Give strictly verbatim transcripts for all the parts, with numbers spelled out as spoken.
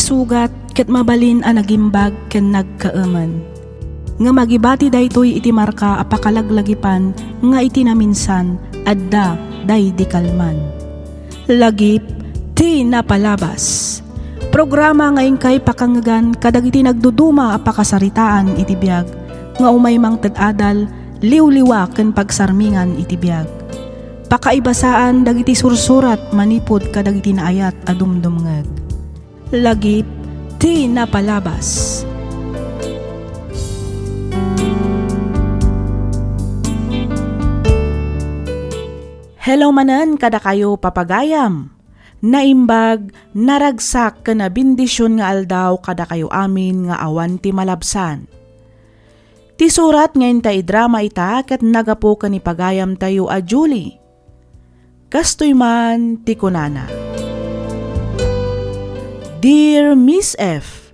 Sugat ket mabalin a nagimbag ken nagkaemen. Ngem agibati daytoy iti marka a pakalaglagipan nga iti naminsan adda daydi kalman. Lagip ti napalabas. Programa nga inkay pakangngegan kadagiti nagduduma a pakasaritaan iti biag nga umay mangted adal, liwliwa ken pagsarmingan iti biag. Pakaibasaan dagiti sursurat manipud kadagiti naayat a dumdumngeg. Lagip ti napalabas. Hello manen kadakayo, papagayam. Naimbag, naragsak ken nabendision nga aldaw kadakayo amin nga awan ti malabsan. Ti surat nga inta idrama ita ket naggapu ken ni pagayamtayo a Julie. Kastoy man ti kunana, Dear Miss F,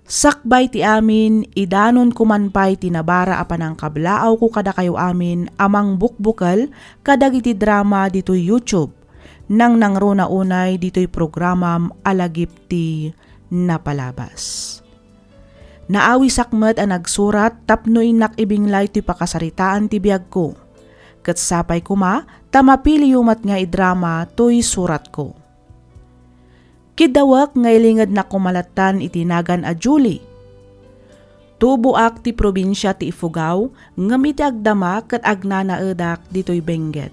sakbay ti amin, idanonko man pay ti nabara a panangkablaawko kadakayo amin a mangbukbukel kadagiti drama ditoy YouTube. Nangnangruna unay ditoy programam a Lagip ti Napalabas. Naawisak met a nagsurat tapno innak ibinglay toy pakasaritaan ti biagko. Ket sapay koma ta mapiliyo met nga idrama toy suratko. Kiddawek nga ilingednak koma lattan iti nagan a Julie. Tuboak ti probinsia ti Ifugao, ngem iti agdama ket agnanaedak ditoy Benguet.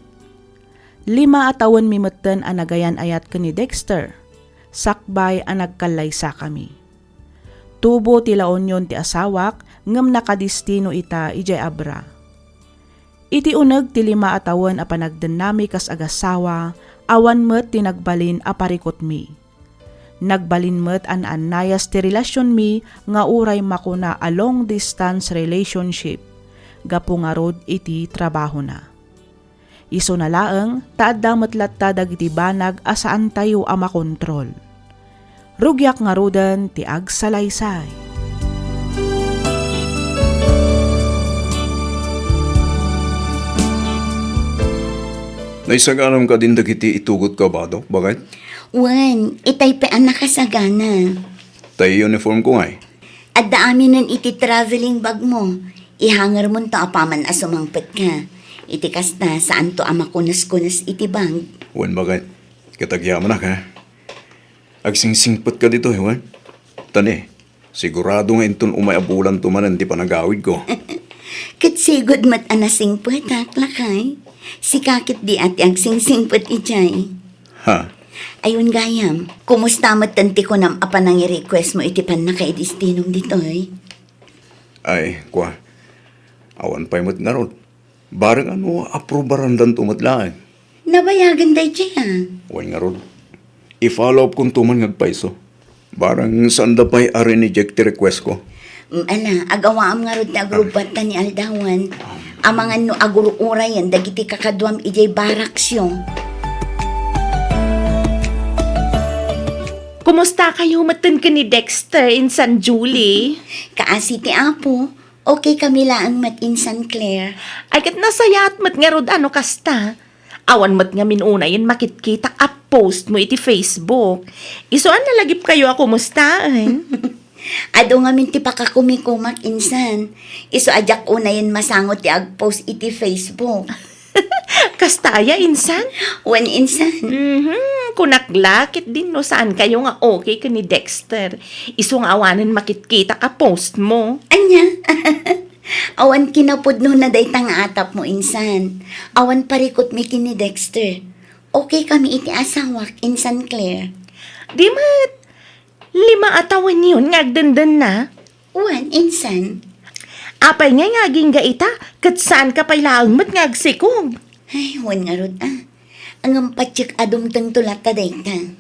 Lima a tawenmi metten a nagayan-ayat ken ni Dexter, sakbay a nagkallaysakami. Tubo ti La Union ti asawak, ngem nakadistino ita idiay Abra. Iti uneg ti lima a tawen a panagdennami kas agasawa, awan met ti nagbalin a parikutmi. Nagbalin met a naannayas ti relasionmi nga uray makuna a long distance relationship, gapu ngarud iti trabahona. Isuna laeng ta adda met latta dagiti banag a saantayo a makontrol. Rugiak ngaruden ti agsalaysay. Naisaganam kadin dagiti itugotko a badok, baket? Wen, itay pay a nakasagana. Tay uniformko ngay? Adda aminen iti traveling bagmo. Ihangermonto apaman a sumangpetka. Iti kasta, saanto a makuneskunes iti bag. Wen, baket? Ket agyamanak, ha? Agsingsingpetka ditoy, wen? Tani, sigurado nga inton umay a bulanto manen ti panagawidko. Ket sigud met a nasingpetak, lakay. Sika ketdi a ti agsingsingpet idiay. Ha? Ay, wen gayam, kumusta metten ti kunam a panangi-requestmo iti pannakaidistinom ditoy? Ay, kua, awan pay met ngarud. Bareng a no aprobarandanto met laeng. Nabayagen daydiay, a? Wen ngarud. I-follow up konto man nga agpayso. Bareng saanda pay a rineject ti request ko. Mm, ala, agawaam ngarud ti agrubbatta ni aldawan. Amangan no agur-urayen dagiti kakaduam idiay baraksyo. Kumusta kayo metten ken ni Dexter insan Julie? Kaasi ti Apo, okay kami laeng met insan Claire. Ay, ket nasayaat met ngarud a no kasta. Awan met ngamin unayen makitkitak a post mo iti Facebook. Isu a nalagipkayo a kumustaen? Adu ngamin ti pakakumikumak insan. Isu a diak unayen masango ti agpost iti Facebook. Kasta aya, insan? Wen, insan. Mhm, kunak la, ket dinno saankayo nga okay ken ni Dexter. Isu nga awanen makitkitak a post mo. Ania? Awan kinapudnona dayta nga atapmo, insan. Awan parikutmi ken ni Dexter. Okay kami iti asawak, insan Claire. Di met, lima a tawenyon nga agdendenna. Wen, insan. Apay ngay nga agingga ita, ket saanka pay laeng met nga agsikog? Ay, wen ngarud, a. Ngem patiek a dumtengto latta dayta.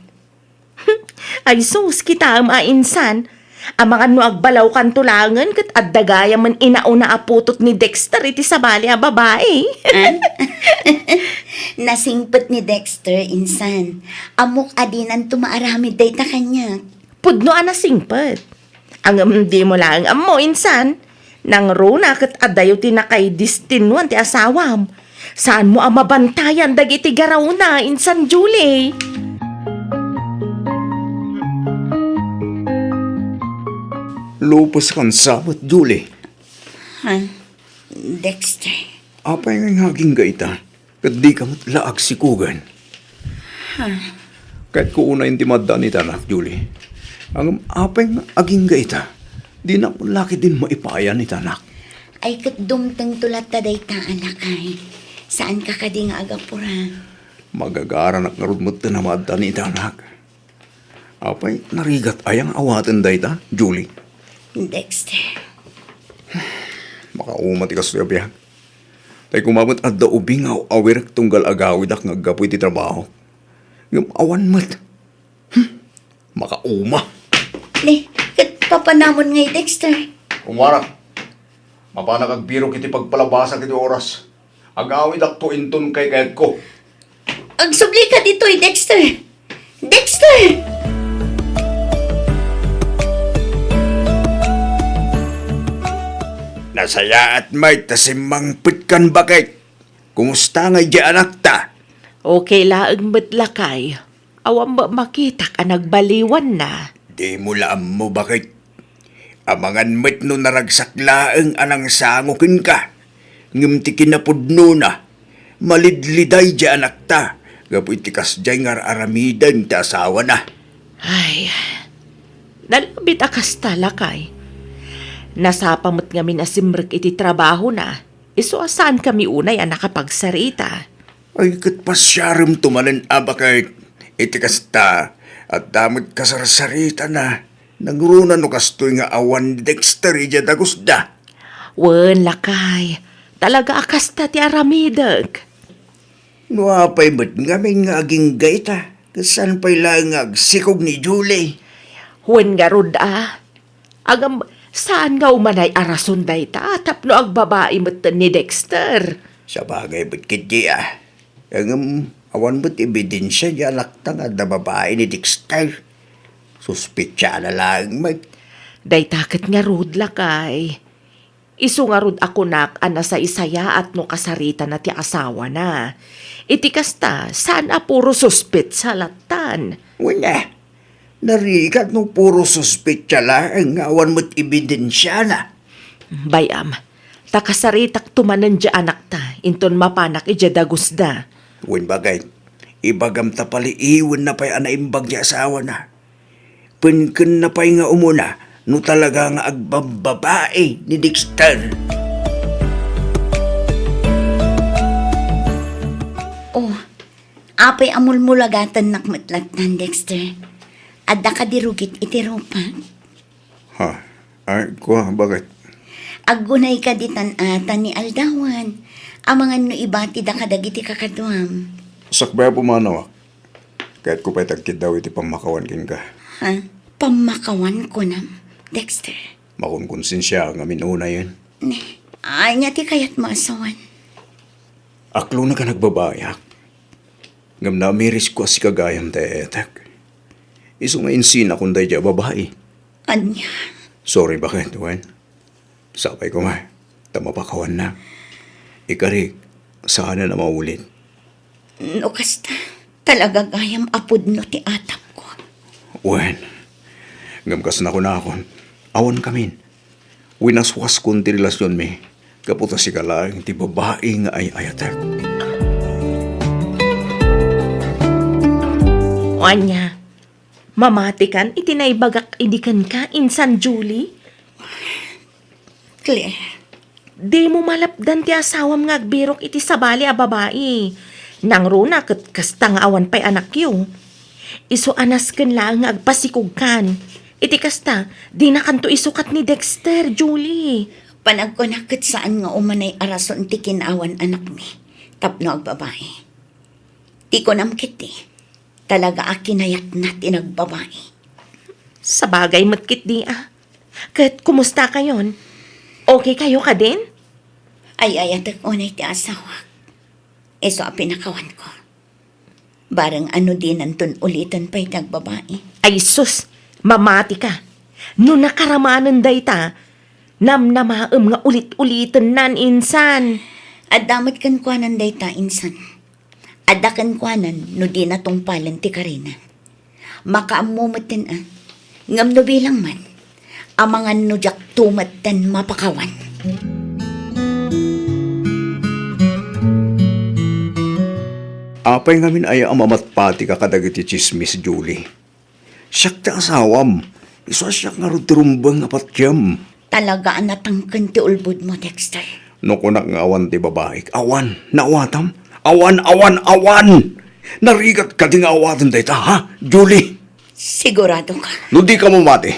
Ay sus, kitaem a insan. Amangan no agbalawkanto laengen ket adda gayamen inauna a putot ni Dexter iti sabali a babai. Ah? Nasingpet ni Dexter, insan. Ammok a dinanto maaramid dayta kaniak. Pudno a nasingpet. Ngem dimo laeng ammo, insan. Nangruna ket adayo ti nakaidistinoan ti asawam. Saanmo a mabantayan dagiti garawna, insan Julie. Lupes kan sa met, Julie. Ha? Dexter. Apay nga agingga ita? Ket dika met la agsikogen. Ha? Kayatko unayen ti maaddan ita, anak, Julie. Ngem apay nga agingga ita? Dinak met la ketdin maipayan ita, anak. Ay, ket dumtengto latta dayta, a lakay. Saanka kadi nga agapura? Magagaranak ngarud met ti maaddan ita, anak. Apay, narigat aya nga awaten dayta, Julie? Dexter. Makauma ti kastoy a biag. Tay koma met adda ubing nga awirek tunggal agawidak nga aggapu iti trabaho. Ngem awan met. Hmm, makauma. Ni, ket papanamon ngay, Dexter? Umara. Mapanak agbirok iti pagpalabasam iti oras. Agawidakto inton kaykayatko. Agsubli ka ditoy, Dexter! Dexter! Nasayaat met ta simmangpetkan, baket. Kumusta ngay di anakta? Okay laeng met, lakay. Awan met makitak a nagbaliwanna. Dimo la ammo, baket. Amangan met no naragsak laeng a nangsango kenka. Ngem ti kinapudnona, malidliday di anakta gapu iti kasdiay nga ar-aramiden ti asawana. Ay, nalabit a kasta, lakay. Nasapa met ngamin a simrek iti trabahona. Isu a saankami unay a nakapagsarita. Ay, ket pasiaremto manen a baket iti kasta, adda met kasarsaritana. Nangruna no kastoy nga awan ni Dexter idiay dagusda. Wen, lakay, talaga a kasta ti aramidek. No apay met ngamin nga agingga ita, ket saan pay laeng nga agsikog ni Julie? Wen ngarud a, ngem saan nga umanay a rason dayta tapno agbabai metten ni Dexter? Sabagay met ketdi a. Ngem awan met ebidensia di anakta nga adda babai ni Dexter. Suspetsa na laeng met. Dayta ket ngarud, lakay. Isu ngarud a kunak a nasaysayaat no kasaritana ti asawana. Iti kasta, saan a puro suspetsa lattan. Wen a, narigat no puro suspetsa laeng nga awan met ebidensiana. Bay-am, ta kasaritakto manen di anakta, inton mapanak idiay dagusda. Wen baket, ibagam ta paliiwenna pay a naimbag ti asawana. Penkenna pay nga umuna no talaga nga agbabbabai ni Dexter. Oh, apay a mulmulagatennak met lattan, Dexter? Adda kadi rugit iti rupak? Ha? Ay, kua, baket? Aggunay kadi tan-, a, tan ni aldawan. Amangan no ibatida kadagiti kakaduam. Sakbay a pumanawak. Kayatko pay ti agkiddaw iti pammakawan kenka. Ha? Pammakawan, kunam, Dexter? Makunkonsensia ngamin unayen. Ne, ania ti kayatmo a sawen? Aklonka nga agbabaiak. Ngem naamirisko a sika gayam ti ay-ayatek. Isu nga insinakon daydiay a babai. Ania? Sorry, baket, wen? Sapay koma, ta mapakawannak. Ikarik, saanen a maulit. No kasta, talaga gayam a pudno ti atapko. Wen, ngem kas nakunakon, awan kamin. Winaswaskon ti relasionmi, gapu ta sika laeng ti babai nga ay-ayatek. O ania, mamatikan iti naibagak idi kenka, insan Julie? Claire. Dimo malapdan ti asawam nga agbirok iti sabali a babai. Nangruna ket kasta nga awan pay anakyo. Isu a nasken laeng nga agpasikogkan. Iti kasta, dinakanto isukat ni Dexter, Julie. Panagkunak ket saan nga umanay a rason ti kinaawan anakmi tapno agbabai. Ti kunam ketdi, talaga a kinayatna ti nagbabai. Sabagay met ketdi a. Ket kumusta kayon? Okay kayo kadin? Ay-ayatek unay ti asawak. Isu a pinakawanko. Bareng a no dinanton uliten pay ti agbabai. Ay sus, mamati ka. No nakaramanen dayta, namnamaem nga ulit-ulitennan insan. Adda met kenkuanan dayta insan. Adda kenkuanan no dina tungpalen ti karina. Makaammo metten a. Ngem no bilang man, Amangan no diak tumetten mapakawan. Apay ngamin aya a mamatpatika kadagiti tsismis, Julie? Siak ti asawam. Isu a siak ngarud ti rumbeng a patiem. Talaga a natangken ti ulbodmo, Dexter. No kunak nga awan ti babaik, awan. Naawatam? Awan, awan, awan! Narigat kadi nga awaten dayta, ha, Julie? Sigurado ka? No di ka mamati,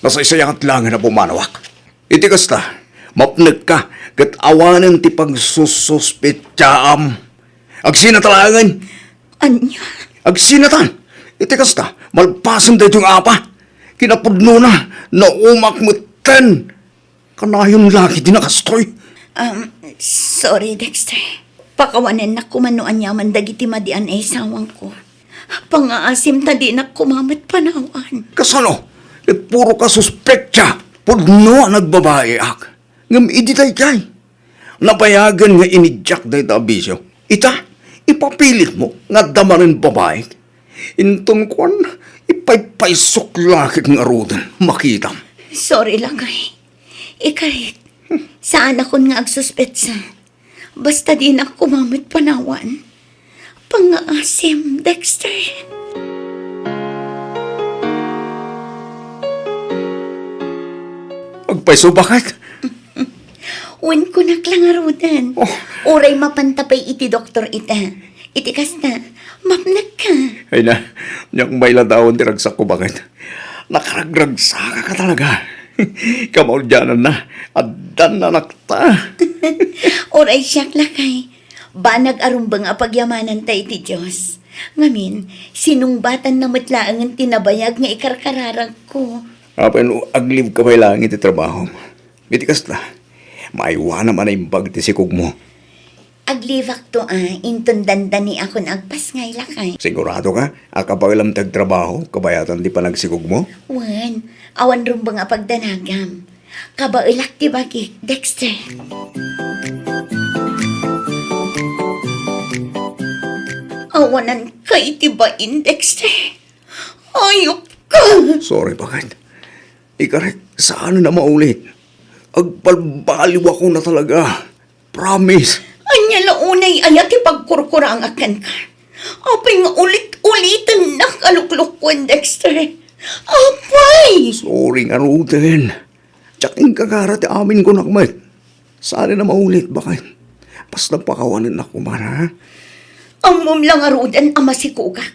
nasaysayaat laengen a pumanawak. Iti kasta, mapnekka ket awanen ti pagsususpetsaam. Agsinata laengen. Ania? Agsinatan. Iti kasta, malpasen daytoy nga apa. Kinapudnona, naumak metten. Kanayon la ketdi a kastoy. Um, sorry, Dexter. Pakawanennak koma no aniaman dagiti madi a naisawangko. Pangngaasim ta dinak koma met panawan. Kasano? Ket puro ka suspetsa. Pudno a nagbabaiak. Ngem idi daydiay, nabayagen nga iniddiak dayta a bisio. Ita, ipapilitmo nga adda manen babaik. Inton kuan, ipaypaysok la ket ngaruden, makitam. Sorry, lakay. Ikarik, saanakon nga agsuspetsa. Basta dinak koma met panawan. Pangngaasim, Dexter. Agpayso, baket? Wen, kunak la ngaruden. Oh. Uray mapanta pay iti doktor ita. Iti kasta, mapnekka. Ay na, diak mailadawan ti ragsakko, baket. Nakaragragsakaka talaga. Kamaudiananna, addan anakta. Uray siak, lakay. Banag a rumbeng a pagyamananta iti Dios. Ngamin, sinungbatanna met laengen ti nabayag nga ikarkararagko. Apay no aglibka pay laeng iti trabahom? Iti kasta, maaywanam a naimbag ti sikogmo. Aglibakto a, inton dandaniakon agpasngay, lakay. Sigurado ka a kabaelam ti agtrabaho kabayatan ti panagsikogmo? Wen, awan rumbeng a pagdanagam. Kabaelak ti bagik, Dexter. Awananka iti bain, Dexter. Ayupka! Sorry, baket. Ikarik, saan a maulit. Agbalbaliwakon a talaga. Promise. Ania la unay aya ti pagkurkurangak kenka? Apay nga ulit-ulitennak a luklukoen, Dexter? Apay! Sorry ngaruden. Diak inkakara ti amin kunak met. Saan a maulit, baket. Basta pakawanennak koma, ha? Ammom la ngaruden a masikogak.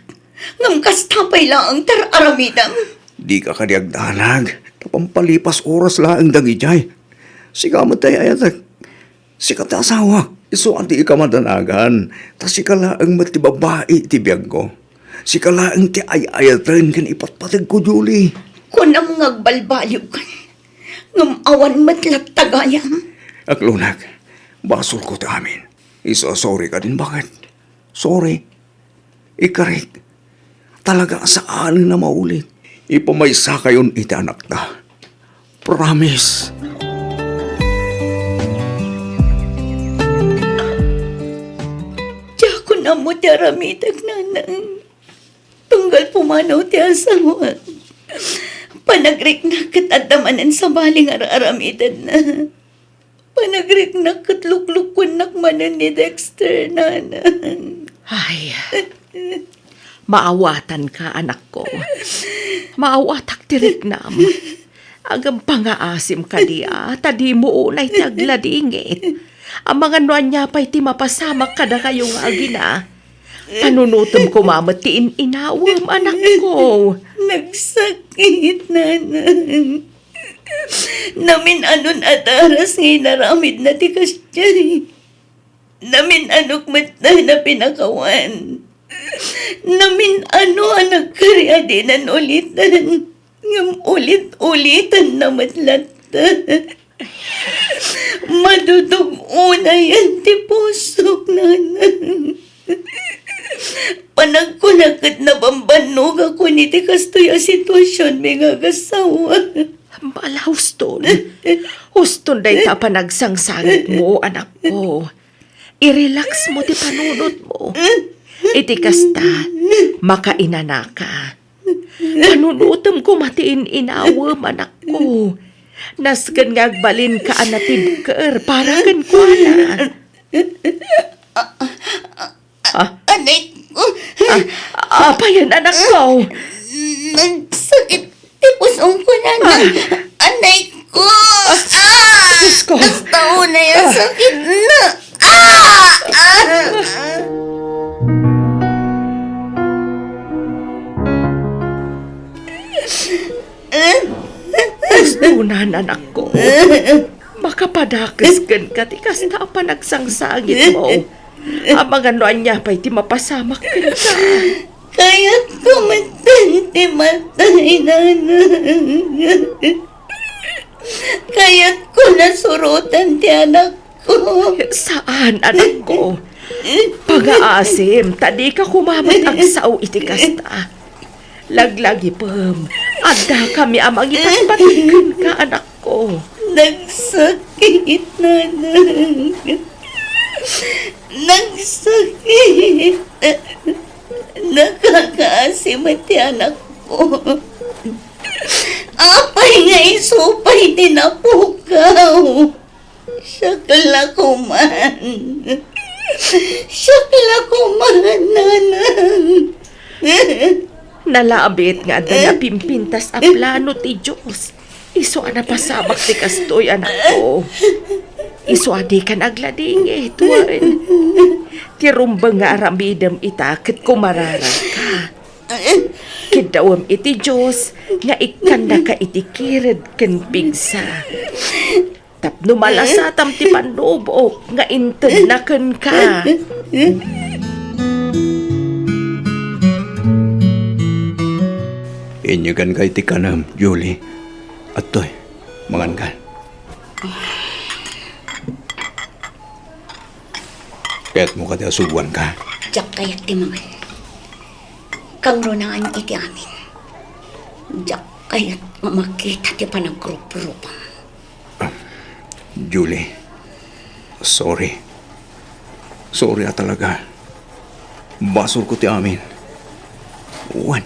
Ngem kasta pay laeng ti ar-aramidem. Dika kadi agdanag. Ta pampalipas oras laeng dagidiay. Sika met ti ay-ayatek. Sika ti asawak. Isu a dika madanagan. Ta sika laeng met ti babai iti biagko. Sika laeng ti ay-ayaten ken ipatpategko, Julie. Kunam nga agbalbaliwkan. Ngem awan met latta gayam. Aklonag, basolko ti amin. Isu a sorry kadin, baket. Sorry. Ikarik, talaga a saanen a maulit. Ipamaysakayon iti anakta. Promise. Diakon ammo ti aramidek, nanang. Tunggal pumanaw ti asawak, panagriknak ket adda manen sabali nga ar-aramidenna. Panagriknak ket luklukoennak manen ni Dexter, nanang. Ay, maawatanka, anakko. Maawatak ti riknam. Ngem pangngaasim kadi a, ta dimo unay ti agladingit. Amangan no ania pay ti mapasamak kadakayo nga agina. Panunotem koma met ti in-inawem, anakko. Nagsakit, nanang. Namin-anon a daras nga inaramidna ti kasdiay. Namin-anok met a pinakawan. Namin-ano a nagkari a dinan uliten. Ngem ulit-ulitenna met latta. Madudug-onayen ti pusok, nanang. Panagkunak ket nabambannogakon iti kastoy a situasionmi nga agassawa. Bala, huston. Huston dayta a panagsangsangitmo, anakko. I-relax mo ti panunotmo. Iti kasta, makainanaka. Panunotem koma ti in-inawem, anakko. Nasken nga agbalinka a natibker para kenkuana. Ah? Anay ko. Ah, apay yan, anakko? Nagsakit ti pusong ko, nana. Ah. Anay ko. Ah! Diyos ko. Basta una yung Ah. sakit na. Ah! Ah! Gusto na, anakko. Makapadakes kenka ti kasta a panagsangsangitmo. Amangan no ania pay ti mapasamak kenka. Kayatko metten ti matay, nanang. Kayatko nasurotan ti anakko. Saan, anakko. Pangaasim, ta dika koma met agsao iti kasta. Laglagipem, addakami a mangipatpateg kenka, anakko. Nagsakit, nanang. Nagsakit. Nakakaasim ti anakko. Apay nga isu pay ti napukaw? Siak la koman. Siak la koman, nanang. Nalabit nga adda napimpintas a plano ti Dios. Isu a napasamak ti kastoy, anakko. Isu a dika nagladingit, wen. Ti rumbeng nga aramidem ita ket kumararagka. Kiddawem iti Dios nga ikkannaka iti kired ken pigsa. Tapno malasatam ti pannubok nga intedna kenka. Inyeganka iti kanem, Julie. Adtoy, manganka. Kayatmo kadi a suboanka? Diak kayat ti mangan. Kangrunaan iti amin. Diak kayat nga makita ti panagruprupan. Julie, sorry. Sorry a talaga. Basolko ti amin. Wen,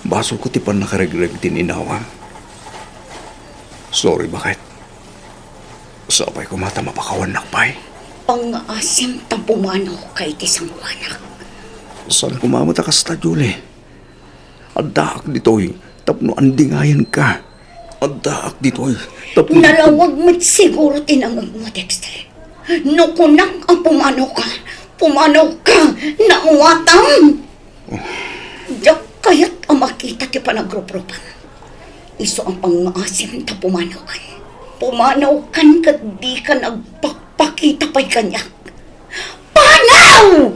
basolko ti pannakaregreg ti in-inawam. Sorry, baket. Sapay koma ta mapakawannak pay. Pangngaasim ta pumanawka iti sangoanak. Saan koma met a kasta, Julie. Addaak ditoy tapno andingayenka. Addaak ditoy tapno Nalawag met siguro ti nangngegmo, Dexter. No kunak a pumanawka, pumanawka, naawatam! Diak kayat a makita ti panagruprupan. Isu a pangngaasim ta pumanawkan. Pumanawkan ket dika nagpakpakita pay kaniak. Panaw!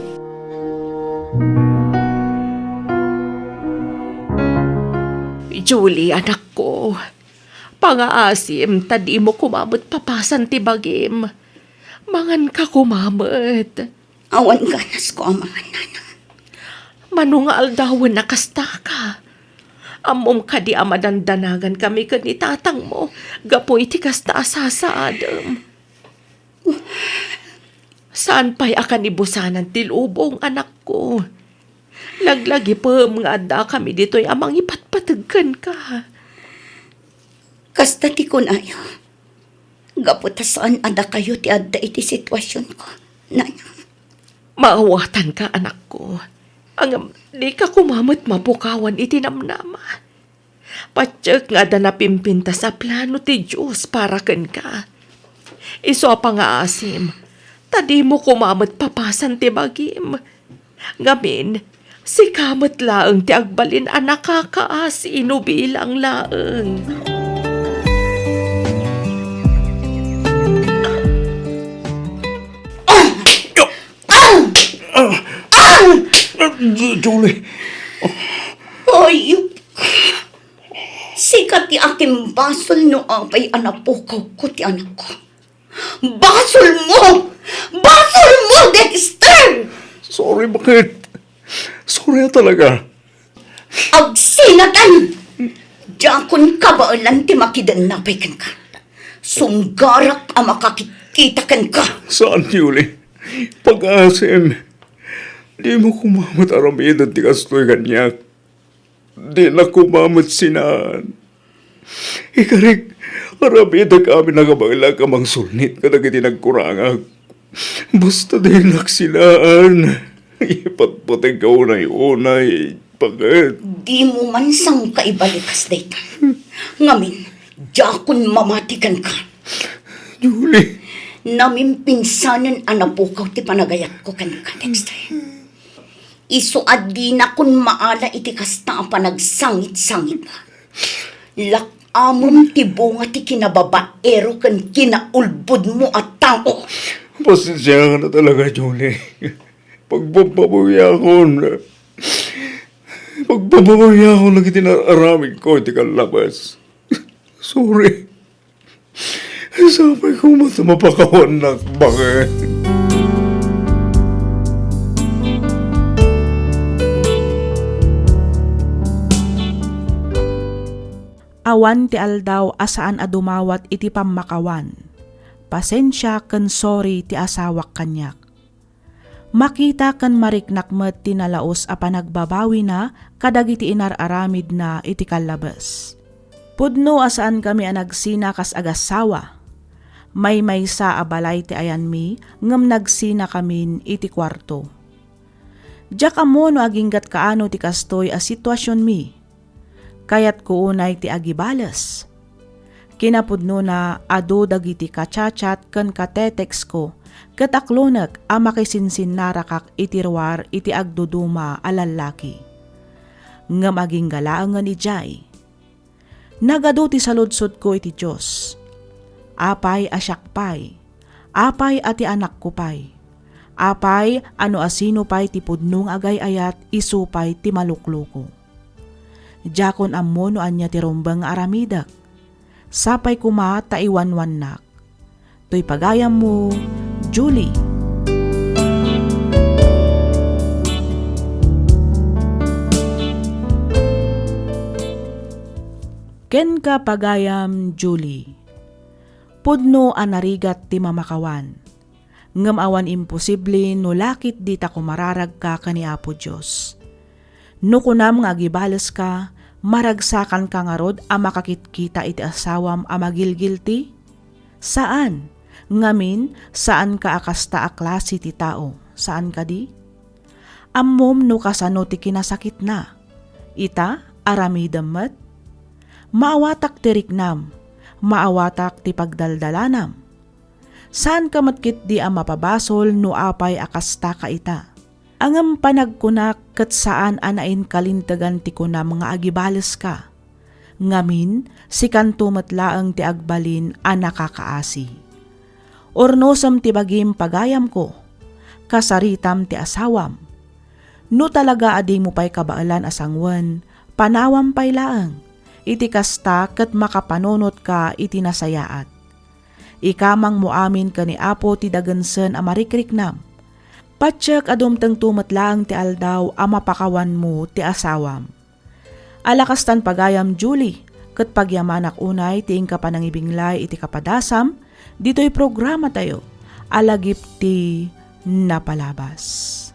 Julie, anakko, pangaasim ta dimo koma met papasan ti bagim. Manganka koma met. Awan ganasko a mangan, nana. Mano nga aldawen a kastaka? Ammom kadi a madandanagan kami ken ni tatangmo gapu iti kasta a sasaadem? Saan pay a kanibusanan ti lubong, anakko. Laglagipem nga addakami ditoy a mangipatpateg kenka. Kasta ti kunayo, gapu ta saan a dakayo ti adda iti situasionko, nanang. Maawatanka, anakko. Ngem dika koma met mapukawan iti namnama. Patiek nga adda napimpintas a plano ti Dios para kenka. Isu a pangaasim, ta dimo koma met papasan ti bagim. Ngamin, sika met laeng ti agbalin a nakakaasi no bilang laeng. Ah! Ah! Ah! Julie. Hayop! Sika ti akimbasol no apay a napukawko ti anakko. Basolmo! Basolmo, Dexter! Sorry, baket. Sorry a talaga. Agsinatan! Diakon kabaelan ti makidenna pay kenka. Sunggarak a makakitkita kenka. Saan, Julie. Pag-asim. Dimo koma met aramiden ti kastoy kaniak. Dina koma met sinaan. Ikarik, aramidek amin a kabaelak a mangsulnit kadagiti nagkurangak. Basta dinak sinaan. Ipatpategka unay-unay, paket. Dimo man sangka ibalikas dayta. Ngamin, diakon mamati kenka. Julie. Namimpinsanen a napukaw ti panagayatko kenka, Dexter. Isu a dinakon maala iti kasta a panagsangit-sangitmo. Lak-amem ti bunga ti kinababaero ken kinaulbodmo a tao. Pasensiakan a talaga, Julie. Pagbabawiakon. Pagbabawiakon dagiti naaramidko iti kallabas. Sorry. Sapay koma ta mapakawannak, baket. Awan ti aldaw a saan a dumawat iti pammakawan. Pasensia ken sorry ti asawak kaniak. Makita ken mariknak met ti nalaus a panagbabawina kadagiti inar-aramidna iti kallabes. Pudno a saankami a nagsina kas agassawa. Maymaysa a balay ti ayanmi ngem nagsinakamin iti kuarto. Diak ammo no aginggat kaano ti kastoy a situasionmi. Kayatko unay ti agibales. Kinapudnona, adu dagiti ka-chat-chat ken ka-text-ko ket aklonek a makisinsinnarakak iti ruar iti agduduma a lallaki. Ngem agingga laengen idiay. Nagadu ti saludsodko iti Dios. Apay a siak pay? Apay a ti anakko pay? Apay a no asino pay ti pudno nga agay-ayat, isu pay ti malukloko? Diakon ammo no ania ti rumbeng nga aramidek. Sapay koma ta iwanwannak. Toy pagayammo, Julie. Kenka, pagayam Julie. Pudno a narigat ti mamakawan. Ngem awan imposible no la ketdi ta kumararagka ken ni Apo Dios. No kunam nga agibaleska, maragsakanka ngarud a makakitkita iti asawam a magilgilti? Saan. Ngamin, saanka a kasta a klase ti tao. Saan kadi? Ammom no kasano ti kinasakitna. Ita, aramidem met. Maawatak ti riknam. Maawatak ti pagdaldalanam. Saanka met ketdi a mapabasol no apay a kastaka ita. Ngem panagkunak ket saan a nainkalintegan ti kunam nga agibaleska. Ngamin, sikanto met laeng ti agbalin a nakakaasi. Urnosem ti bagim, pagayamko. Kasaritam ti asawam. No talaga a dimo pay kabaelan a sanguen, panawam pay laeng. Iti kasta ket makapananunotka iti nasayaat. Ikamangmo amin ken ni Apo ti dagensen a marikriknam. Patiek a dumtengto met laeng ti aldaw a mapakawanmo ti asawam. Ala kastan, pagayam Julie, ket pagyamanak unay ti inka panangibinglay iti kapadasam ditoy programatayo a Lagip ti Napalabas.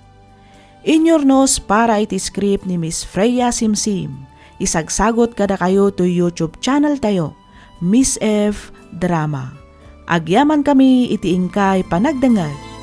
Inyurnos para iti script ni Miss Freya Simsim. Isagsagot kadakayo toy YouTube channel tayo, Miss F Drama. Agyamankami iti inkay panagdengngeg.